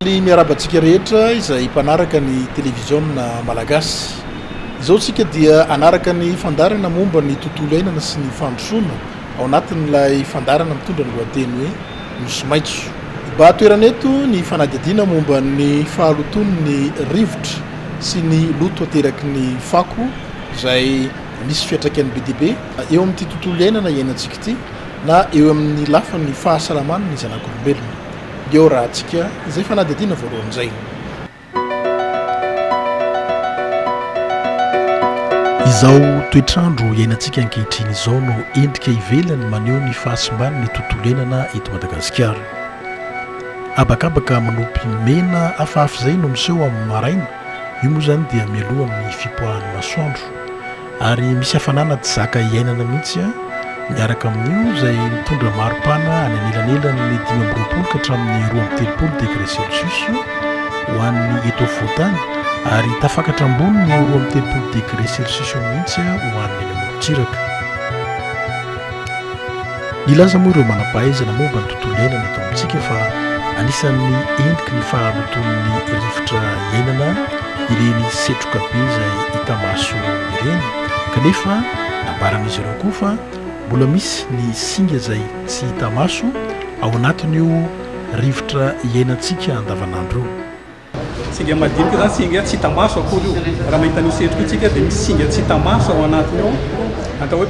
Faly miarahaba antsika rehetra izay mpanaraka ny televiziona malagasy. Izao isika dia hanaraka ny fandaharana momba ny tontolo iainana sy ny fandrosoana ao anatin'ilay fandaharana mitondra ny lohateny hoe Nosy Maitso. Hibahan-toerana eto ny fanadihadiana momba ny fahalotoan'ny rivotra sy ny loto ateraky ny fako izay misy fiantraikany be dia be eo amin'ity tontolo iainana iainantsika ity na eo amin'ny lafiny fahasalaman'ny zanak'olombelona. Eo rahantsika izay fanadihadiana voalohany izay. Izao toetr'andro iainantsika ankehitriny izao no endrika ivelany maneho ny fahasimban'ny tontolo iainana eto Madagasikara. Habakabaka manopy mena hafahafa izay no miseho amin'ny maraina, io moa izany dia mialohan'ny fipoahan'ny masoandro. Ary misy hafanana tsy zaka iainana mihitsy miaraka amin'io izay mitondra maripana any anelanelan'ny 25 ka hatramin'ny 32 degré celsius ho an'ny eto afovoan-tany ary tafakatra ambonin'io 32 degré celsius io mihitsy ho an'ny eny amorontsiraka. Nilaza moa ireo manam-pahaizana momba ny tontolo iainana eto amintsika fa anisan'ny endriky ny fahalotoan'ny rivotra iainana ireny setroka be izay hita maso ireny kanefa nambaran'izy ireo koa fa mbola misy ny singa izay tsy hita maso ao anatin'io rivotra iainantsika andavanandro io. Singa madinika izany, singa tsy hita maso akory io. Raha mahita an'io setroka io tsika dia misy singa tsy hita maso ao anatiny ao, atao hoe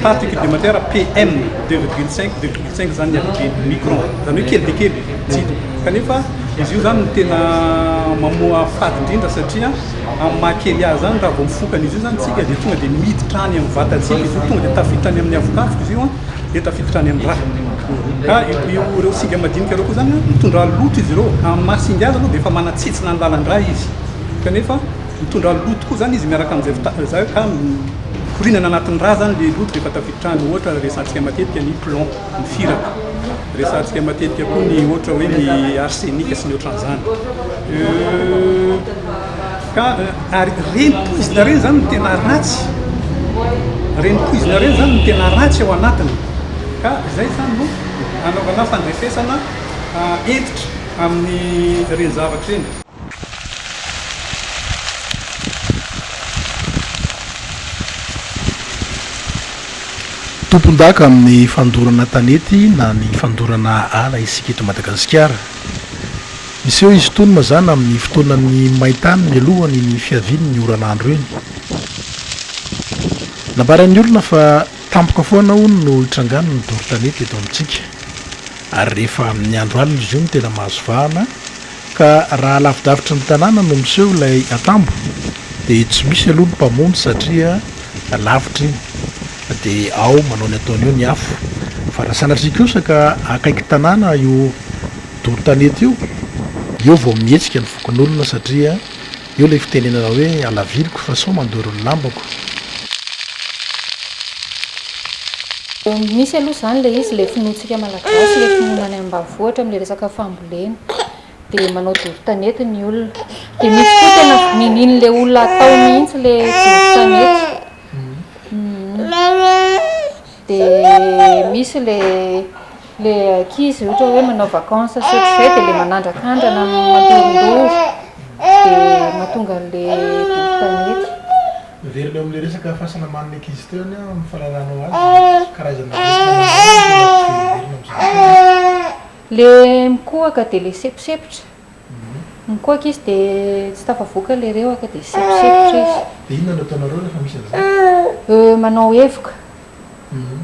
particule de matière PM, 2,5, 2,5 izany ny halehibeny, micron, izany hoe kely dia kely, tsy hita. Kanefa izy io izany no tena mamoa fady indrindra satria amin'ny maha kely azy izany raha vao mifoka an'izy io izany tsika dia tonga dia miditra any amin'ny vatantsika izy io, tonga dia tafiditra any amin'ny avokavoka izy io an. dia tafiditra any amin'ny rà. Ka io ireo singa madinika ireo koa izany an, mitondra loto izy ireo. Amin'ny maha singa azy aloha dia efa manatsentsina ny lalan-drà izy. Kanefa mitondra loto koa izany izy miaraka amin'izay fita- izay ka mikorinana anatin'ny rà izany ilay loto rehefa tafiditra any. Ohatra resahantsika matetika ny plomb, ny firaka. Resahantsika matetika koa ny ohatra hoe ny arsenic sy ny ohatran'izany. Ka ary ireny poizina ireny izany no tena ratsy, ireny poizina ireny izany no tena ratsy ao anatiny, ka izay izany no anaovana fandrefesana hentitra amin'ireny zavatra ireny. Tompon-daka amin'ny fandorana tanety na ny fandorana ala isika eto Madagasikara. Miseho izy itony mazàna amin'ny fotoanan'ny main-tany mialohan'ny ny fiavian'ny oran'andro iny. Nambaran'ny olona fa tampoka foana hono no itrangan'ny doro tanety eto amintsika. Ary rehefa amin'ny andro alina izy io no tena mahazo vahana ka raha lavidavitry ny tanàna no miseho ilay atambo dia tsy misy aloha ny mpamono satria lavitra iny dia ao manao ny ataony eo ny afo. Fa raha sanatria kosa ka akaiky tanàna io doro tanety io, eo vao mihetsika ny fokonolona satria eo ilay fitenenana hoe alaviriko fa sao mandoro ny lambako. Misy aloha izany ilay izy, ilay finoantsika malagasy, ilay finoana any ambanivohitra amin'ilay resaka fambolena. Dia manao doro tanety ny olona. Dia misy koa tena ninian'ilay olona atao mihitsy ilay doro tanety. Dia misy ilay Le ankizy ohatra hoe manao vacances sy ohatr'izay dia le manandrakandrana mandorondoro dia mahatonga an'le doro tanety. Miverina eo amin'ilay resaka fahasalaman'ny ankizy teo anie aho amin'ny fahalalanao azy, karazana aretina manao ahoana no tena ampiverimberina amin'izao fotoana? Le mikohaka dia le seposepotra. Mikohaka izy dia tsy tafavoaka le rehaka dia seposepotra izy. Dia inona no ataonareo rehefa misy an'izay? Manao evoka.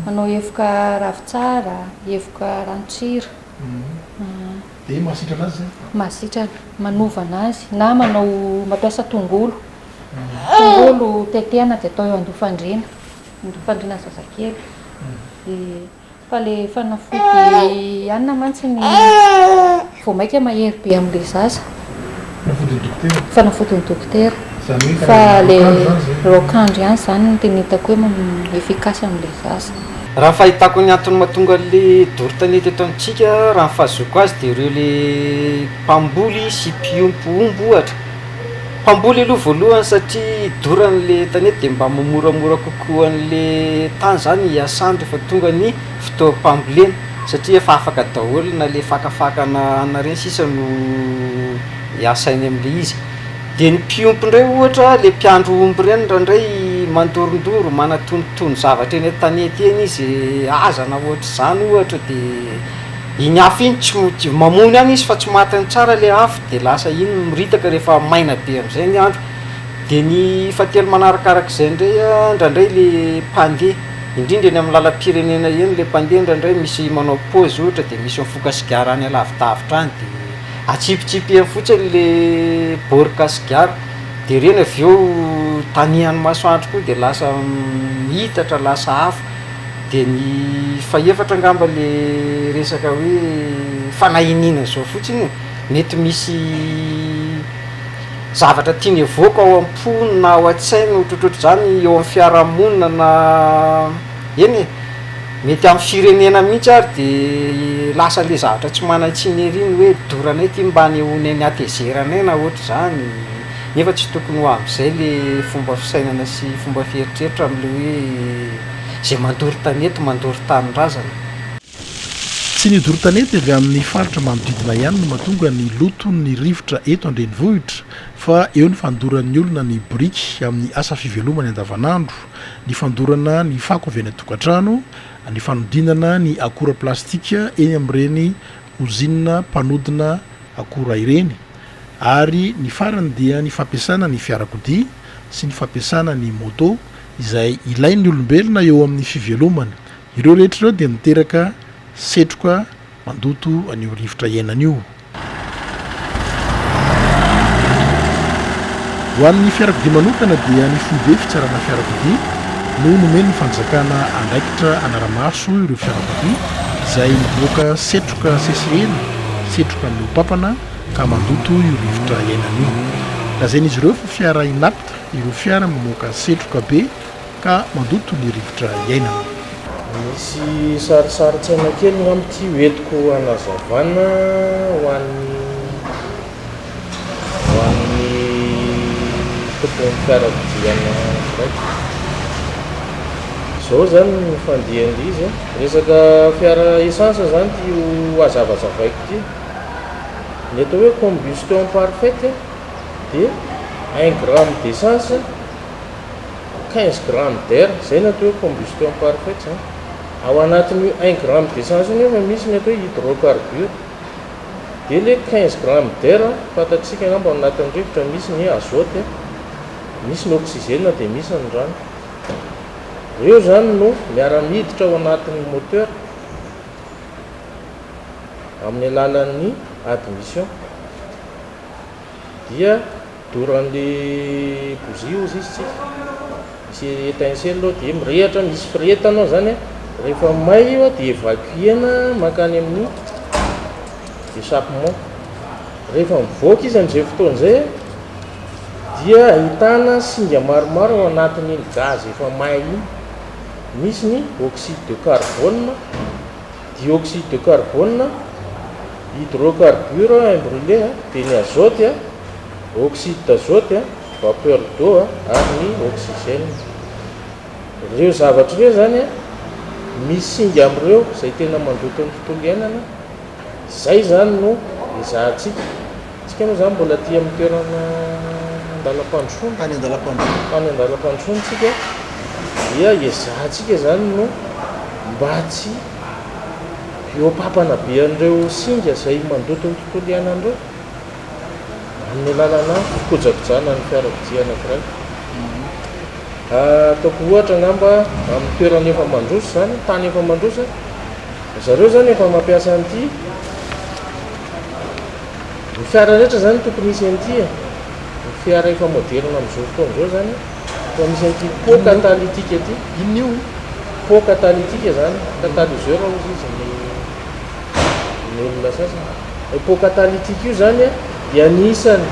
Manao evoka ravintsara, evoka ranon-tsira. Dia mahasitrana azy izay? Mahasitrana. Manova anazy. Na manao mampiasa tongolo. Tongolo tetehana dia atao eo an-doha-fandriana. An-doha-fandriana zazakely. Dia. Fa le fanafody anona mantsy ny vao maika mahery be amle zaza. Fanafodin'ny dokotera? Fanafodin'ny dokotera. Izany hoe Fa le karazana raokandro izany izay? raokandro ihany izany no tena hitako hoe efficace amle zaza. Raha ny fahitako ny antony mahatonga an'le doro tanety eto amintsika, raha ny fahazoako azy dia ireo le mpamboly sy mpiompy omby ohatra, Mpamboly aloha voalohany satria dorany le tanety de mba mamoramora kokoa an'le tany zany hiasany rehefa tonga ny fotoam-pambolena. satria efa afaka daholo na le fakafakana anona reny sisa no asainy amle izy. De ny mpiompy ndray ohatra le mpiandry omby reny ndraindray mandorondoro manatonontono zavatra eny an-tanety eny izy hazana ohatr'izany ohatra de iny afo iny tsy mamono ihany izy fa tsy matiny tsara le afo de lasa iny miritaka rehefa maina be am'zay ny andro. De ny fahatelo manarakarak'izay ndray an, ndraindray le mpandeha, indrindra eny amin'ny lalam-pirenena eny le mpandeha ndraindray misy manao pause ohatra de misy mifoka sigara any alavidavitra any de atsipitsipihany fotsiny le bôrika sigara de reny avy eo tanihan'ny masoandro koa de lasa miitatra lasa afo, de ny fahefatra angamba le resaka hoe fanahiniana zao fotsiny e, mety misy zavatra tiany avoaka ao am-pony na ao an-tsainy ohatrohatr'izany eo amin'ny fiarahamonina na eny e, mety amin'ny firenena mihitsy ary de lasa le zavatra tsy manan-tsiny ery ny hoe doranay ity mba anehoanay ny hatezeranay na ohatr'izany, nefa tsy tokony ho amin'izay le fomba fisainana sy fomba fieritreritra amin'le hoe zay mandoro tanety mandoro tanindrazana. Tsy ny doro tanety avy amin'ny faritra manodidina ihany no mahatonga ny loton'ny rivotra eto an-drenivohitra fa eo ny fandoran'ny olona ny biriky amin'ny asa fivelomany andavanandro, ny fandorana ny fako avy any an-tokantrano, ny fanodinana ny akora plastika eny amin'ireny ozinina mpanodina akora ireny ary ny farany dia ny fampiasana ny fiarakodia sy ny fampiasana ny moto izay ilain'ny olombelona eo amin'ny fivelomany. Ireo rehetra ireo dia miteraka setroka mandoto an'io rivotra iainana io. Ho an'ny fiarakodia manokana dia ny foibe fitsarana fiarakodia no nomen'ny fanjakana andraikitra hanara-maso ireo fiarakodia izay mivoaka setroka sesehena, setroka mihoa-papana ka mandoto io rivotra iainana io. Lazain'izy ireo fa fiara inapte ireo fiara mamoaka setroka be ka mandoto ny rivotra iainana. Misy sarisarin-tsaina kely angamba ity ho entiko hanazavana ho an'ny ho an'ny tompon'ny fiarakodia anankiray. Izao izany ny fandehan'ilay izy an, resaka fiara essence izany ity ho hazavazavaiko ity. Ny atao hoe combustion parfaite dia un gramme d'essence 15 grammes d'air, izay no atao hoe combustion parfaite izany. Ao anatin'io un gramme d'essence io nefa misy ny atao hoe hydrocarbure. Dia ilay 15 grammes d'air, fantatsika angamba ao anatin'ny rivotra misy ny azote, misy ny oxygène dia misy ny rano. Ireo izany no miara-miditra ao anatin'ny moteur amin'ny alalan'ny admission. Dia doran'le bougie ozy izy tsika, misy étincelle ao dia mirehatra, misy firehetana ao zany an, rehefa may io an dia évacuer-na mankany amin'ny échappement, rehefa mivoaka izy amin'izay fotoana izay an dia ahitana singa maromaro ao anatin'iny gaz efa may iny, misy ny oxyde de carbone, dioxyde de carbone, hydrocarbures imbrûlés, dia ny azote, oxyde d'azote, vapeur d'eau ary ny oxygène. Ireo zavatra ireo izany misy singa amin'ireo izay tena mandoto ny tontolo iainana, izay izany no ezahantsika. Tsika moa izany mbola aty amin'ny toerana andalam-pandrosoana. Tany andalam-pandrosoana. Tany andalam-pandrosoana tsika dia ezahantsika izany no mba tsy hihoa-papana be an'ireo singa izay mandoto ny tontolo iainana ireo amin'ny alalana fikojakojana ny fiarakodia anankiray. Ataoko ohatra angamba amin'ny toerana efa mandroso izany, tany efa mandroso, zareo izany efa mampiasa an'ity. Ny fiara rehetra zany tokony hisy an'ity e! Ny fiara efa moderina amin'izao fotoana izao zany efa misy an'ity pot catalytique ity. Inona io? Pot catalytique zany, catalyseur hozy izy ny ny olona sasany. Io pot catalytique io zany dia anisan'ny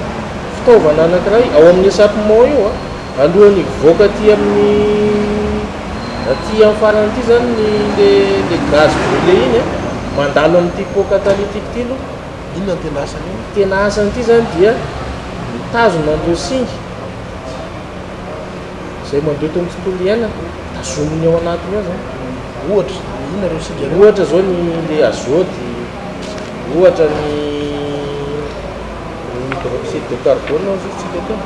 fitaovana anankiray ao amin'ny échappement io an, alohan'ny hivoaka aty amin'ny aty amin'ny farany aty zany ny le le gaz brûlé iny an, mandalo amin'ity pot catalytique ity aloha. Inona no tena asan'io? Ny tena asan'ity izany dia mitazona an'ireo singa izay mandoto ny tontolo iainana, tazominy ao anatiny ao izany. Ohatra ny? Inona ireo singa ireo? Ohatra izao ny le azote, ohatra ny hydroxyde de carbone hozy izy tsika teo.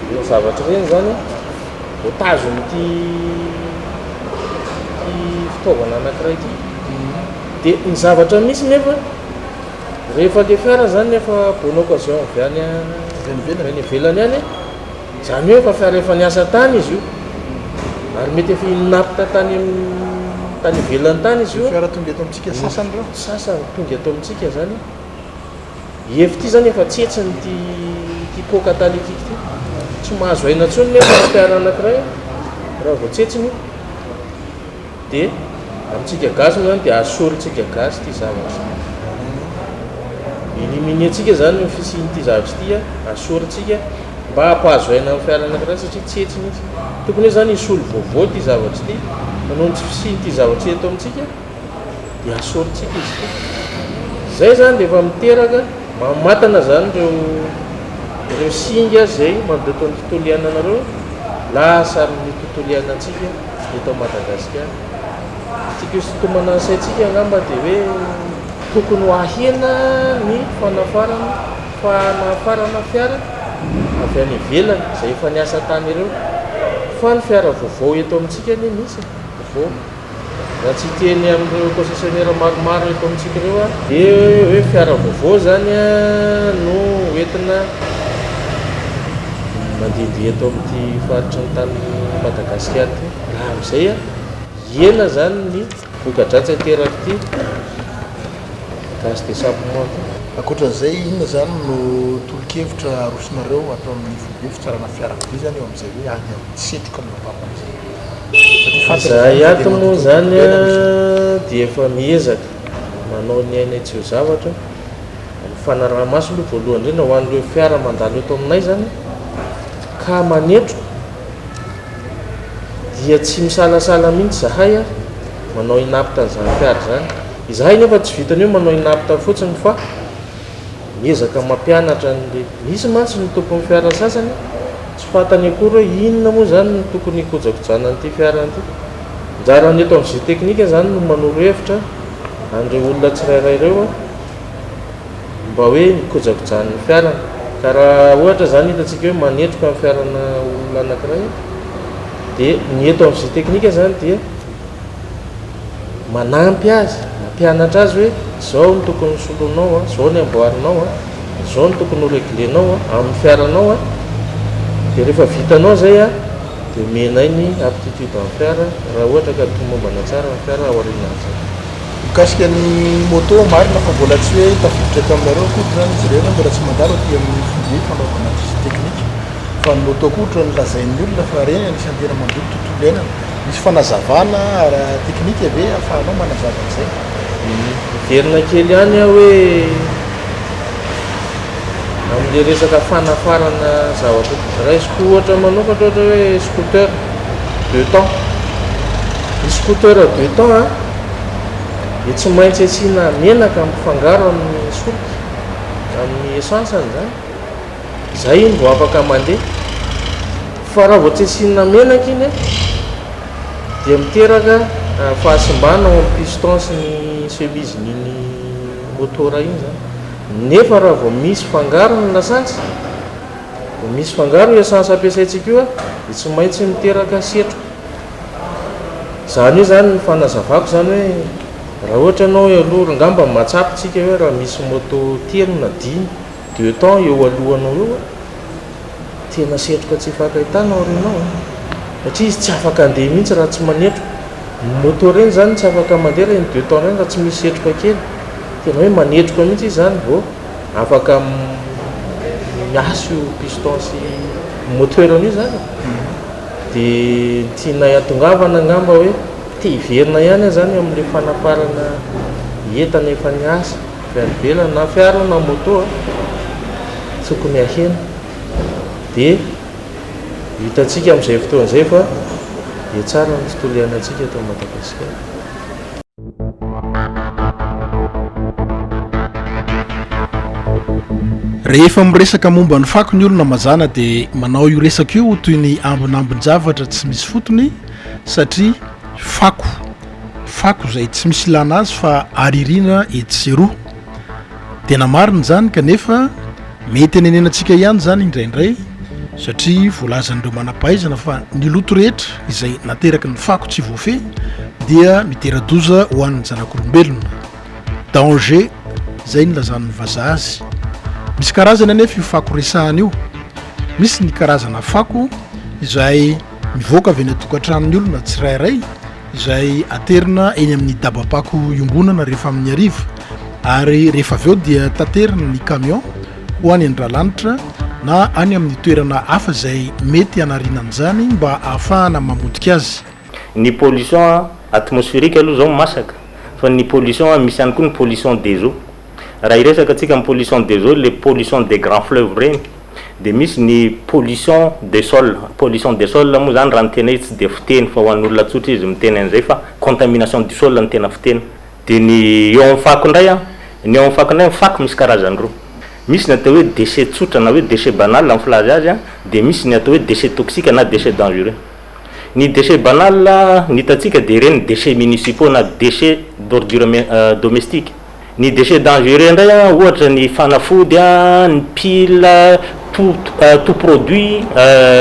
Ireny zavatra ireny izany voatazon'ity ity fitaovana anankiray ity. Dia ny zavatra misy nefa rehefa le fiara izany efa bonne occasion avy any avy any ivelany any, izany hoe efa fiara efa niasa tany izy io ary mety efa inapte tany amin'ny tany ivelany tany izy io. Fiara tonga eto amintsika sasany ireo? Sasany tonga eto amintsika izany. Efa ity izany efa tsetsiny ity ity pot catalytique ity. Tsy mahazo aina intsony nefa ny fiara anankiray raha vao tsetsiny io. Dia amintsika gasy moa zany dia asorintsika gasy ity zavatra ity. Eliminer-tsika zany ny fisian'ity zavatra ity an, asorintsika mba hampahazo aina amin'ny fiara anankiray satria tsetsina izy. Tokony hoe zany hisolo vaovao ity zavatra ity fa noho ny tsy fisian'ity zavatra ity eto amintsika dia asorintsika izy ity. Zay zany dia efa miteraka, mamatana zany ireo ireo singa izay mandoto ny tontolo iainanareo lasa amin'ny tontolo iainantsika. eto Madagasikara. Ny tiako hisintomana ny saintsika angamba dia hoe tokony ho ahena ny fanafarana fanafarana fiara avy any ivelany izay efa niasa tany ireo fa ny fiara vaovao eto amintsika anie misy e, vaovao. Raha tsy hiteny amin'ireo concessionnaire maromaro eto amintsika ireo aho dia hoe fiara vaovao izany no hoentina mandehandeha eto amin'ity faritry ny tanin'i Madagasikara ity. Raha amin'izay, hihena izany ny voka-dratsy aterak'ity gaz d'échappement ity. Ankoatra an'izay, inona izany no tolo-kevitra arosonareo ato amin'ny foibe fitsarana fiarakodia izany eo amin'izay hoe ady amin'ny setroka mihoa-pampana izay? Satria fantatra Izahay izany fa ato dia moa mandoto ny izany tontolo iainana izy io. dia efa miezaka manao ny ainay tsy ho zavatra. Ny fanaraha-maso aloha voalohany indrindra ho an'ireo fiara mandalo eto aminay izany ka manetroka dia tsy misalasala mihitsy izahay manao inapte an'izany fiara izany. Izahay nefa tsy vitan'ny hoe manao inapte fotsiny fa miezaka mampianatra an'ilay, misy mantsy ny tompon'ny fiara sasany tsy fantany akory hoe inona moa izany no tokony hikojakojana an'ity fiara ity. Anjaran'ny eto amin'ny G-Technique izany no manoro hevitra an'ireo olona tsirairay ireo mba hoe mikojakojany ny fiarany. Ka raha ohatra izany hitantsika hoe manetroka ny fiarana olona anankiray dia ny eto amin'ny G-Technique izany dia manampy azy, mampianatra azy hoe izao no tokony soloinao, izao ny amboarinao, izao no tokony ho reglenao amin'ny fiaranao. Dia rehefa vitanao izay dia omenay ny aptitude amin'ny fiara raha ohatra ka tomombana tsara ny fiara aorianan'izay. Mikasika ny moto, marina fa mbola tsy hoe tafiditra eto aminareo akory izany izy ireny, mbola tsy mandalo aty amin'ny foibe fanaovana visite technique, fa ny moto koa ohatran'ny lazain'ny olona fa ireny anisan'ny tena mandoto tontolo iainana. Misy fanazavana ara-teknika ve ahafahanao manazava an'izay? Miverina kely ihany aho hoe amin'ilay resaka fanafarana zavatra, raisiko ohatra manokatra ohatra hoe scooter deux temps, ny scooter deux temps an, dia tsy maintsy asiana menaka mifangaro amin'ny solika, amin'ny essence-ny izany, izay iny vao afaka mandeha. Fa raha vao tsy asiana menaka iny an, dia miteraka fahasimbana ao amin'ny piston sy ny chemise-n'iny moteur iny izany. Nefa raha vao misy fangaro ny lasantsy, vao misy fangaro io essence ampiasaintsika io an, dia tsy maintsy miteraka setroka. Izany hoe izany ny fanazavako izany hoe raha ohatra ianao eo aloha, angamba mahatsapa isika hoe raha misy moto telo na dimy deux temps eo alohanao eo an, tena setroka tsy ifankahitana aorianao an, satria izy tsy afaka handeha mihitsy raha tsy manetroka. Ny moto ireny izany tsy afaka mandeha ireny deux temps ireny raha tsy misy setroka kely. Tena hoe manetroka mihitsy izy izany vao afaka miasa io piston sy moteur-ny io izany e. Dia ny tianay hatongavana angamba hoe te hiverina ihany aho izany amin'ilay fanafarana entana efa niasa avy any ivelany na fiara na moto a, tokony ahena. Dia hitantsika amin'izay fotoana izay fa hihatsara ny tontolo iainantsika eto Madagasikara. Rehefa miresaka momba ny fako ny olona mazàna dia manao io resaka io ho toy ny ambinambin-javatra tsy misy fotony satria fako. Fako izay tsy misy ilana azy fa aririana etsy sy eroa. Tena marina izany kanefa mety hanenenantsika ihany izany indraindray satria voalazan'ireo manam-pahaizana fa ny loto rehetra izay nateraky ny fako tsy voafehy dia mitera-doza ho an'ny zanak'olombelona. Danger, izay nilazan'ny vazaha azy. Misy karazany anefa io fako resahana io. Misy ny karazana fako izay mivoaka avy any an-tokantranon'ny olona tsirairay izay aterina eny amin'ny dabam-pako iombonana rehefa amin'ny hariva ary rehefa avy eo dia taterina ny camion ho any Andralanitra na any amin'ny toerana hafa izay mety hanariana an'izany mba ahafahana mamotika azy. Ny pollution atmospherique aloha izao masaka fa ny pollution misy ihany koa ny pollution des eaux. Raha hiresaka tsika ny pollution des eaux, le pollution des grands fleuves ireny dia misy ny pollution des sols, pollution des sols moa zany raha ny tena izy tsy dia fiteny fa ho an'ny olona tsotra izy miteny an'izay fa contamination du sol no tena fiteny. Dia ny eo amin'ny fako indray an, ny eo amin'ny fako indray, ny fako misy karazany roa. Misy ny atao hoe déchet tsotra na hoe déchet banal amin'ny filaza azy an, dia misy ny atao hoe déchet toxique na déchet dangereux. Ny déchet banal ny hitantsika dia ireny déchets municipaux na déchets d'ordure domestique. Ny déchets dangereux indray an, ohatra ny fanafody an, ny pile, tout tout produit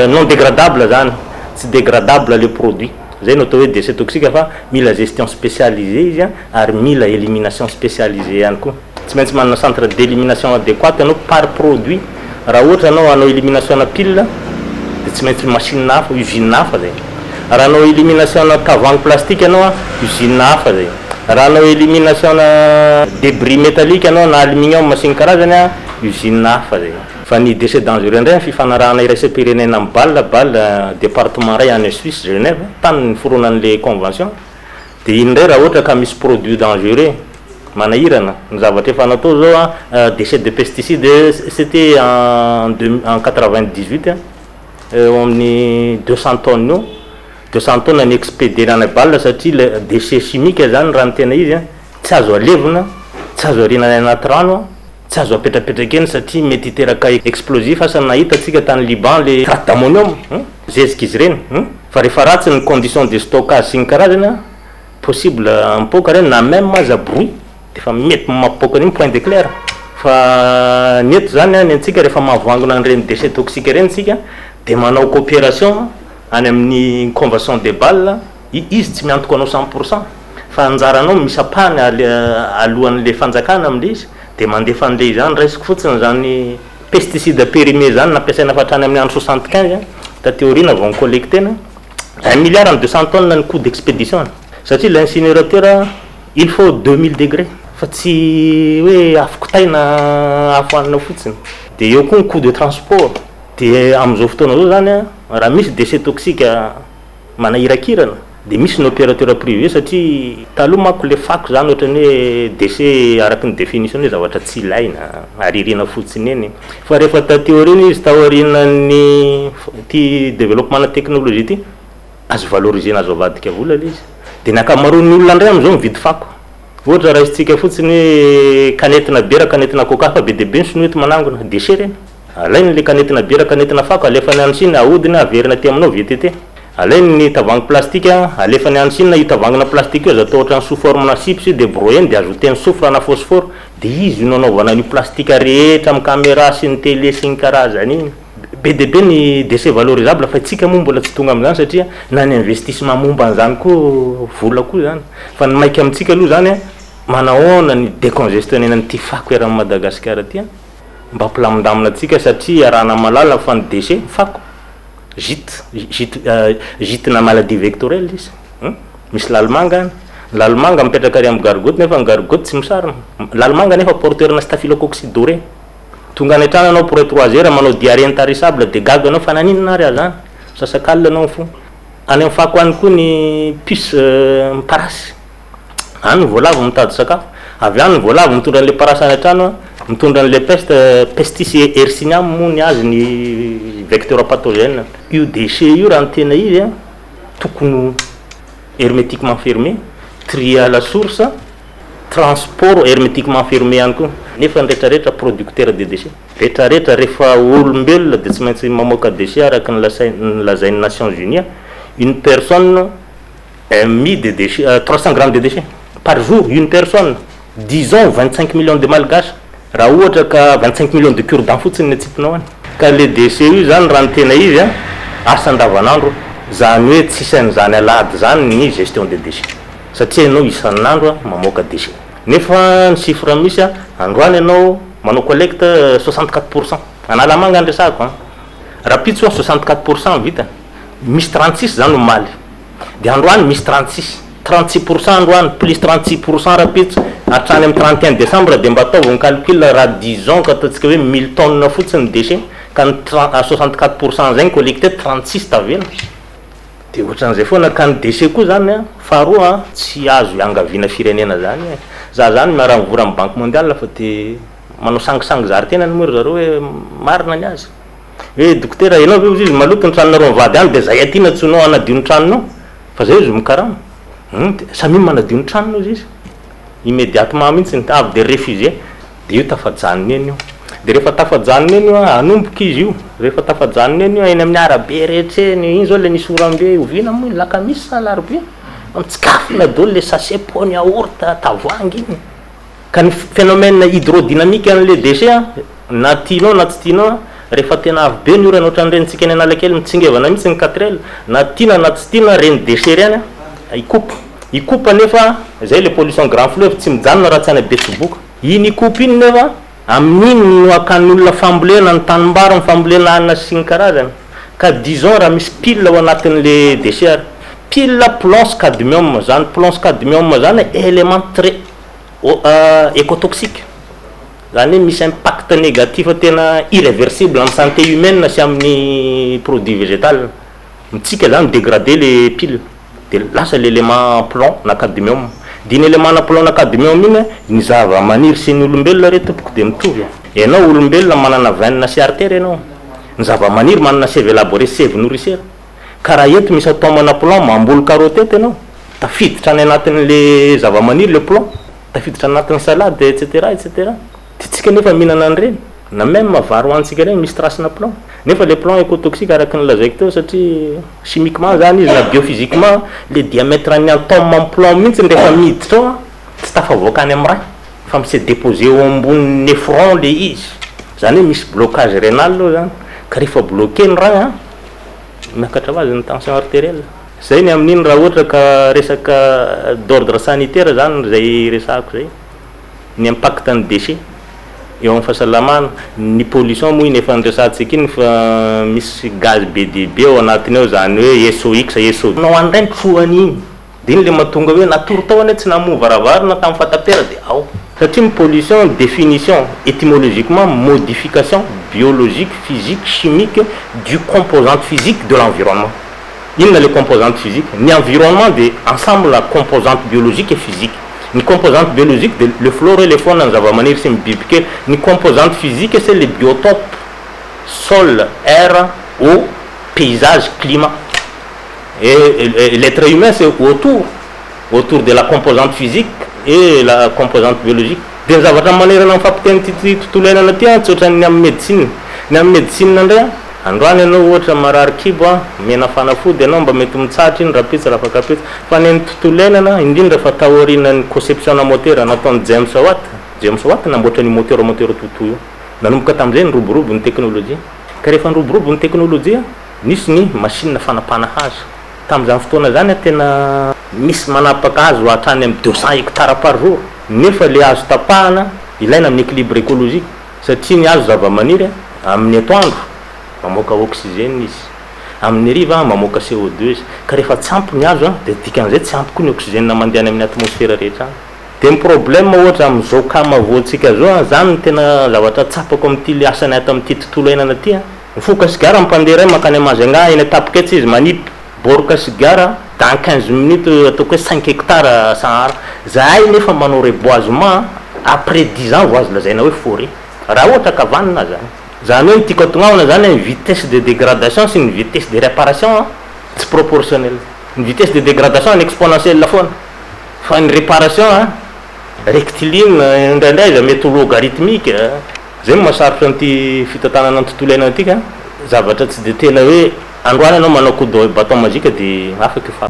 non dégradable zany, tsy dégradable le produit, zay no atao hoe déchet toxique fa mila gestion spécialisée izy an, ary mila élimination spécialisée ihany koa. Tsy maintsy manana centre d'élimination adéquat ianao par produit, raha ohatra ianao hanao élimination-na pile dia tsy maintsy machine hafa, usine hafa zay. Raha hanao élimination-na tavoahangy plastique ianao an, usine hafa zay. Raha hanao élimination-na débris métallique ianao na aluminium sy ny karazany an, usine hafa zay. Fa ny déchets dangereux indray an, fifanarahana iraisam-pirenena amin'ny Bâle, Bâle département iray any Suisse, Genève, tany niforonan'le convention, Dia iny indray raha ohatra ka misy produit dangereux manahirana, ny zavatra efa natao zao an, déchet de pesticide c'était en deux en 98 eo amin'ny 200 tonnes eo, 200 tonnes ny expédier-na any Bâle satria le déchet chimique zany raha ny tena izy an, tsy azo alevina, tsy azo ariana any anaty rano an, tsy azo apetrapetraka eny satria mety hiteraka explosif, asa nahita tsika tany Liban le nitrate d'ammonium, zezika izy ireny. Fa rehefa ratsy ny condition de stockage sy ny karazany an, possible mipoaka ireny na même aza bruit de efa mety mampipoaka an'iny point d'éclair. Fa ny eto zany an, ny antsika rehefa mahavoangona an'ireny déchets toxiques ireny tsika de manao coopération any amin'ny convention de Bâle, izy tsy miantoka anao 100% fa anjaranao misy ampahany alohan'le fanjakana am'le izy de mandefa an'le izy any, raisiko fotsiny zany Pesticide périmé zany nampiasaina fa hatrany amin'ny andro 75 taty aoriana vao ni-collecter-na, un milliard and 200 tonnes ny coût d'expédition satria l'incinérateur il faut 2000 degrés fa tsy hoe afo kitay na afo hanina fotsiny, dia eo koa ny coût de transport, dia amin'izao fotoana izao zany an raha misy déchet toxique Manahirakirana dia misy ny opérateur privé satria taloha manko le fako zany ohatran'ny hoe déchet araky ny définition hoe zavatra tsy ilaina aririna fotsiny eny fa rehefa taty aoriana izy taorianan'ny ity développement na technologie ity azo valoriser-na azo avadika vola le izy dia ny ankamaroan'ny olona indray amin'izao mividy fako ohatra raisintsika fotsiny hoe kanetina bière kanetina coca fa be dia be ny sinoa eto manangona déchet ireny. Alainy le kanetina biera kanetina fako alefany any Chine ahodiny averina aty aminao VTT. Alainy ny tavoahangy plastique alefany any Chine io tavoahangina plastique io aza atao ohatran'ny sous forme na chips io de broyeny de ajouteny soufre na phosphore de izy io no anaovana an'io plastique rehetra amin'ny camera sy ny télé sy ny karazany iny. Be dia be ny déchets valorisables fa isika moa mbola tsy tonga amin'izany satria na ny investissement momba an'izany koa vola koa izany. Fa ny maika amintsika aloha izany manahoana ny décongestionner-na an'ity fako eran'i Madagasikara ity an. Mba hampilamindamina antsika satria iarahana mahalala fa ny déchet, fako, gîte, gîte, gîte na maladie vectorielle izy hum, misy lalimanga any, ny lalimanga mipetraka ary amin'ny gargotte nefa ny gargotte tsy misarona, lalimanga nefa porteur na staphylocoque doré, tonga any an-trano ianao après trois heures manao diarrhée intarissable dia gaga ianao fa naninona ary aho zany, misasakalina ianao mifoha, any amin'ny fako any koa ny puce parasy. Any ny voalavo mitady sakafo. Avy any ny voalavo mitondra an'ilay parasy any an-trano, mitondra an'ilay peste, pestis hercyniam moa ny azy ny vecteur pathogène. Io déchet io raha ny tena izy tokony ho hermétiquement fermé, trier à la source, transport hermétiquement fermé ihany koa. Nefa ny retraretra producteur de déchets. Retraretra rehefa olombelona dia tsy maintsy mamoaka déchet araka ny lasain'ny Nations Unies, une personne. MI de déchets, 300 grammes de déchets par jour, une personne. Disons 25 millions de Malgaches, raha ohatra ka 25 millions de cure-dents fotsiny ny atsipinao any. Ka le déchet io zany, raha ny tena izy a, asa andavanandro zany, hoe tsisy an'izany alahady zany ny gestion de déchets, satria ianao isan'andro a mamoaka déchet. Nefa ny chiffre misy a, androany ianao manao collecte 64 %, Analamanga andresako a, rapitso a 64 % vita, misy 36 zany omaly, de androany misy 36, 36 % androany plus 36 % rapitso hatrany amy 31 décembre. De mba ataovy ny calcul, raha disons ka ataontsika hoe 1000 tonnes fotsiny déchet, ka ny 64 % zay ny collecté, 36 tavela, de ohatran'izay foana. Ka ny déchet koa zany a, faharoa a, tsy azo iangaviana firenena zany e. Za zany miara mivory amy Banque mondiale, fa de manao sangisangy zary tenany moa ry zareo hoe marina ny azy, hoe dokotera ianao ve izy maloto ny tranonareo mivady any, de zay aty natsonao anadio ny tranonao, fa zay izy mikarama samy manadio ny tranonao izy immédiatement mihitsy avy de refusé. De io tafajanona eny io, de rehefa tafajanona eny io a, anomboka izy io, rehefa tafajanona eny io eny amin'ny arabe rehetra eny iny zao, le nisy orambe ovina moa, lakamisy sa alarobia, mitsikafona daholo le sachet pot yaourt, tavoahangy iny. Ka ny phénomène hydrodynamique an'le déchet a, na tianao na tsy tianao a, rehefa tena avy be ny orana ohatran'irentsika eny Analakely mitsingevana mihitsy ny quatre, na tiana na tsy tiana, reny déchet reny a Ikopa, Ikopa nefa zay le pollution grand fleuve tsy mijanona raha tsy any Betsiboka iny Ikopa iny. Nefa amin'iny no akan'ny olona fambolena ny tanimbary, ny fambolena anina sy ny karazany. Ka disons raha misy pile ao anatin'le déchet ary pile plomb sy cadmium zany, plomb sy cadmium zany élément très écotoxique zany, hoe misy impact négatif tena irréversible amy santé humaine sy amin'ny produit végétal mitsika zany. Dégrader le pile, de lasa l'élément plomb na cadmium, de iny élément na plomb na cadmium iny, ny zava-maniry sy ny olombelona re tompoko de mitovy. Ianao olombelona manana veine sy artère ianao, ny zava-maniry manana sève élaborée, sève nourricière. Ka raha eto misy atome na plomb, mamboly carotte eto ianao, tafiditra any anatin'le zava-maniry le plomb, tafiditra anatin'ny salade, et cetera, et cetera. De tsika nefa mihinana an'ireny, na même vary hoanitsika reny misy trace na plomb. Nefa le plomb écotoxique araky ny lazaiko teo, satria chimiquement zany izy na biophysiquement, le diamètre ny atome amy plomb mihitsy rehefa miditra ao a, tsy tafavoaka any amy rein fa mi-se déposer eo ambony néphron le izy, zany hoe misy blocage rénal aloha zany. Ka rehefa bloqué ny rein a, miakatra ho azy ny tension artérielle. Zay ny amin'iny raha ohatra ka resaka d'ordre sanitaire zany zay resahako zay, ny impact ny déchet eo amin'ny fahasalamana. Ny pollution moa iny efa nresahantsika iny, fa misy gaz be dibe ao anatiny ao, zany hoe SOx, SO nao any reny trohany iny, de iny le mahatonga hoe natory tao ane tsy namoa varavarana tamin'ny fatapera de ao. Satria ny pollution, définition étymologiquement, modification biologique, physique, chimique du composante physique de l'environnement. Inona le composante physique? Ny environnement de ensemble la composante biologique et physique. Ny composante biologique de le flore et le faune, ny zava-maniry sy ny bibikely. Ny composante physique, c'est le biotope, sol, air, eau, paysage, climat. Et l'être humain, c'est autour de la composante physique et la composante biologique. De ny zavatra manerana mifampiteny ty tontolo iainana ty a, tsy ohatran'ny amy médecine. Ny amy médecine ndray a, androany ianao ohatra marary kibo a, mena fanafody ianao, mba mety mitsahatra iny rapitso raha afakapitso. Fa ny tontolo iainana, indrindra fa taorian'ny conception na moteur nataony James Watt, James Watt namboatra ny moteur toto io, nanomboka tam'izay niroborobo ny teknôlôjia. Ka rehefa niroborobo ny teknôlôjia, nisy ny machine fanapahana hazo. Tam'izany fotoana zany a, tena misy manapaka hazo hatrany amy 200 hectares par jour. Nefa le hazo tapahana ilaina amin'ny équilibre écologique, satria ny hazo zava-maniry a, amin'ny atoandro mamoaka oxygène izy, amin'ny riva mamoaka CO2 izy. Ka rehefa tsy ampy ny hazo a, de dikan'izay tsy ampy koa ny oxygène mandeha any amin'ny atmosphère rehetra any. De ny problème ohatra am'izao cas mahavoantsika zao a, zany ny tena zavatra tsapako am'ty le asany ato am'ty tontolo iainana ty a. Mifoka sigara mpandeha ray mankany Amazanga eny, atapoketsy izy manipy boroka sigara, dans 15 minutes ataoko hoe 5 hectares sahara zahay. Nefa manao reboisement après 10 ans vo azo lazaina hoe forêt, raha ohatra ka vanina zany. Zany hoe ny tiako atongavana zany, ny vitesse de dégradation sy ny vitesse de réparation tsy proportionnel. Ny vitesse de dégradation ny exponentielle foana, fa ny réparation a rectiligne, indraindray za mety logarithmique. Zay no mahasarotra an'ity fitantanana ny tontolo iainana ty. Ka zavatra tsy de tena hoe androany anao manao coup de bâton magique de afaky io fa